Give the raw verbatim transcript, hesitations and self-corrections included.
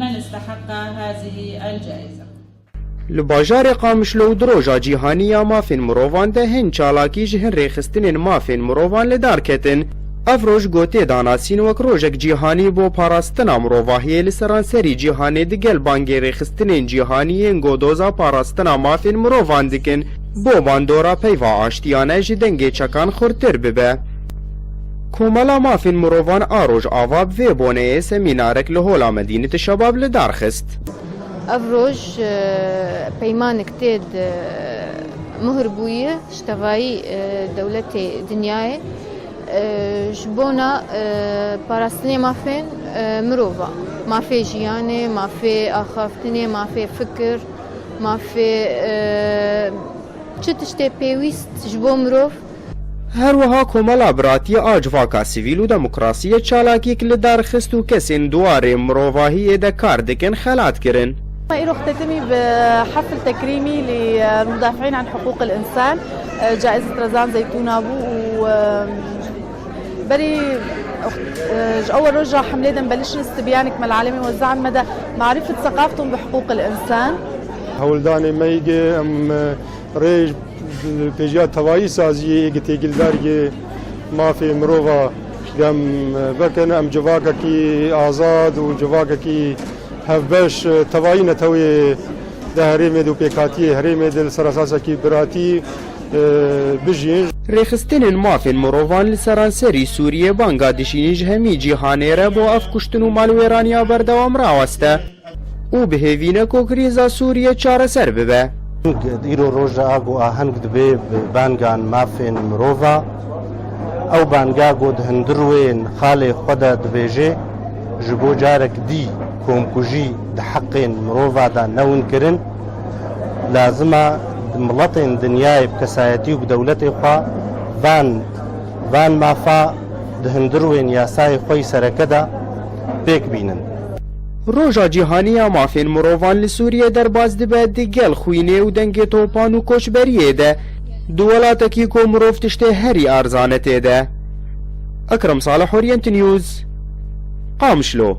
من استحق هذه الجائزة. Li bajarê Qamişlo û di Roja Cîhanî ya Mafên Mirovan de hin çalakî ji hin rêxistinên mafên mirovan li dar ketin. Ev roj got tê danasîn wek rojek cîhanî bo parastina mirovahiyê li seranserî cîhanê digel bangê rêxistinên cîhanî yên got doza parastina mafên mirovan dikin, bo bandora peyva aştiyane ji dengê çekan xurtir bibe. Komela Mafên Mirovan a Rojava bi vê boneyê semînarek li Hola Medîneti Şebab li dar xist. Ev roj, e, peymanek tê de muhir bûye ji tevayî, e, dewletê dinyayê, e, ji bona, e, parastinê mafên, e, mirova, mafê jiyanê, mafê axaftinê, mafê fikir, mafê, e, çi tiştê pêwîst ji bo mirov. Her wiha Komela Biratiyê a Civaka Sivîl û Demokrasiyê çalakiyek li dar xist û kesên di warê mirovahiyê de kar dikin xelat kirin. Îro xtetimî bi hefl tekrîmî li mudafîîn an hiqûqil însan, caîzet Rezan Zeytûna bû û berî ji ewel roja hemlê de belişin stibyanek mel alemê wezan me de marifet seqaftun bi hiqûqil însan. Hewldanê me yê em rê pêjiya tevayî saziyê yê têkildariyê mafê mirova gem vekin. Em civakekî azad û civakekî hevbeş tevayî netewê de herêmê de û pêkhatiyê herêmê de li ser esasekî biratî, e, bijîn. Rêxistinên mafên mirovan li seranserî Sûriyê banga dişînin ji hemî cîhanê re bo ev kuştin û malwêraniya berdewam raweste û bi hêvî ne ku krîza Sûriyê çareser bibe. Îro roj de a ku aheng dibe bi bangan mafên mirova. Ew banga ku di hundirwên xalê xwe de dibêje, ji bo carek dî komkujî di heqên mirova de newin kirin, lazim e miletên dinyayê bi kesayetî û bi dewletê xwe van, van mafa di hundirwên yasayê xwe yî sereke de pêk bînin. Roja Cîhanî ya Mafên Mirovan li Sûriyê derbas dibe digel xwînê û dengê topan û koçberiyê de, di welatekî ku mirov tiştê herî arzan e tê de. Ekrem Salih, Orient News, Qamişlo.